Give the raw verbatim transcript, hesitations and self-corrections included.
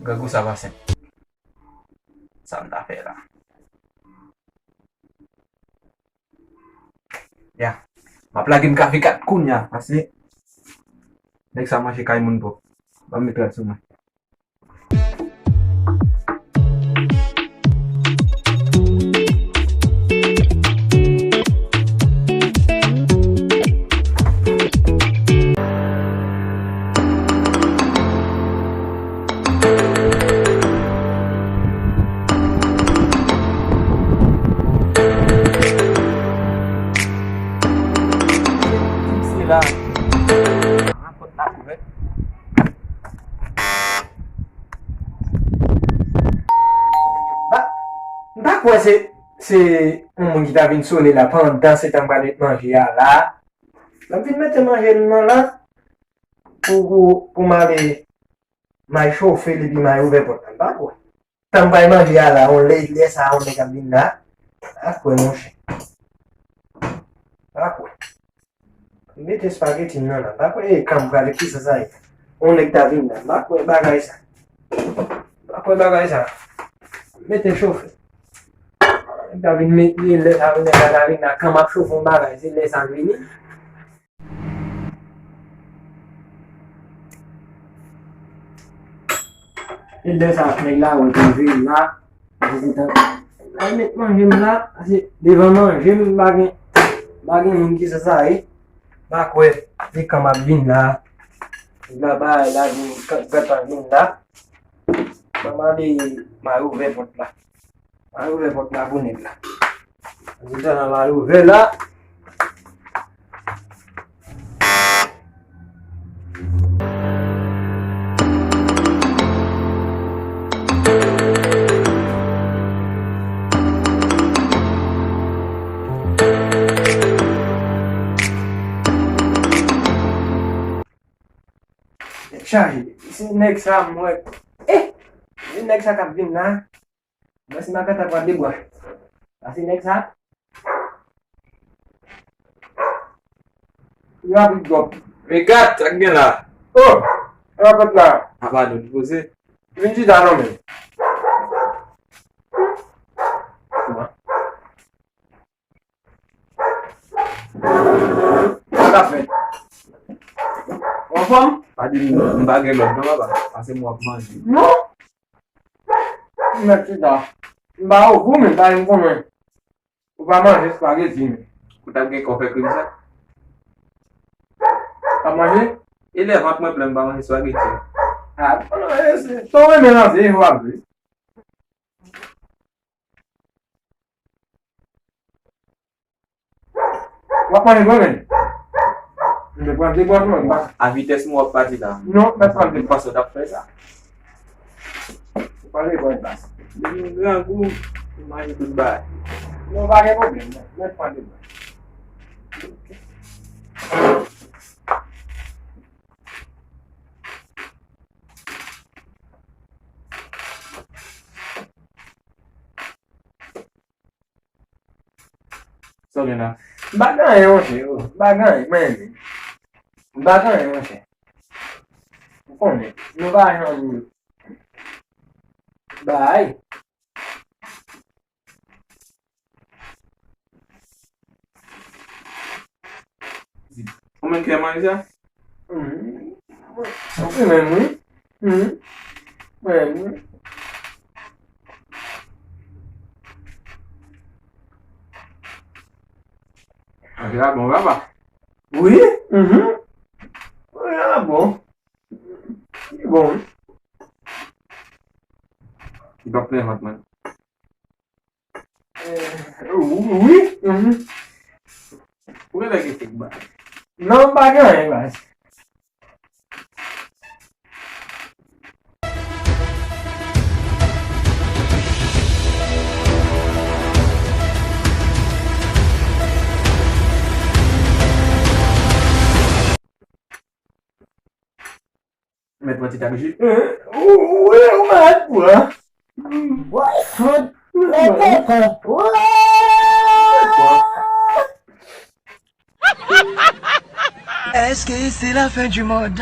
Grangou sa pa senp. Sa m ta fè la. Ya. M ap lage m kafe kat kounya, paske nèg sa manje kay moun pòv. Ban m met rad sou mwen. Se la. Pòt la ouvè. Ba, m pa kwè se, se yon moun ki ta vin sone la pandan se tan m pral met manje a la. Lè m fin mete manje m nan la, pou, pou, pou m ale, m al chofe l epi m al ouvè pòt la. M pa kwè. Tan m pral manje a la, yon lè, lè sa a, yon nèg ap vin la. Pa kwè, monchè. Pa kwè. Mete espageti m nan la. Pa kwè, e, kan m pral, kisa sa ye? Yon nèg ta vin la. Pa kwè bagay sa. Pa kwè bagay sa. Mete chofe. Nèg ta vin met, lè sa, nèg la ta vin la. Kan m ap chofe yon bagay, se lè sa l vini. E lè sa, nèg la wè m rive la, se kontan. Ay, met manje m la, se devan manje m, m pa gen, m pa gen moun ki sa sa ye. M pa kwè, se kan m ap vin la. Nèg la bay la vin, kan, kan m vin la. Ban m ale, m al ouvè pòt la. M al ouvè pòt la pou nèg la. Ann di tan an, m al ouvè la. Tèt chaje. Se nèg sa m wè. Eh! Se nèg sa k ap vin la. Mwen si m ap gata pran de bwa. Pase nèg sa. Rapid twòp. Men gat, sa k gen la? Oh! Rapid la. A, padon, poze. Vin chita non men. Sa k ap fèt? Ou anfòm? Pa di m, m pa gen lòt non, papa. Pase m w ap manje. Non. M mèt chita. M pa ou, ou menm, pa m konnen. Ou pa manje espageti, men. Ou t ap gen kò fè krim sa? Pa manje? E lè vant mwen plen, m pa manje espageti. Ah, non, e, se, sa w renmen nan, se w ap di. W ap manje vre, men. M te pran de bwat, non, m pa. A vitès nou w ap pati la. Non, m pa pran de bwat. M panse w t ap fè sa. Ou pa gen bwat la. Depi m grangou, m manje tout bagay. Non, pa gen pwoblèm, non. M pran de bwat. Sa w gen la? M pa gen anyen, monchè, yo. M pa gen anyen, mwen menm. M pa gen anyen, monchè. Ou konnen, nou pa janm bay. Ou menm ki fè manje sa? Mhm. Mwen menm, wi. Mhm. Mwen menm, wi. Manje la bon, papa. Wi. Mhm. Manje la bon. Li bon, wi. Li pa plen vant mwen. Eh, wi, mhm. Ou genlè gen kèk bagay. Non, m pa gen anyen, baz. Mèt pran ti tak ji. Ou, ou, ou malad pou an. Woy, fout. Mèt pran. Woy. Est-ce que c'est la fin du monde?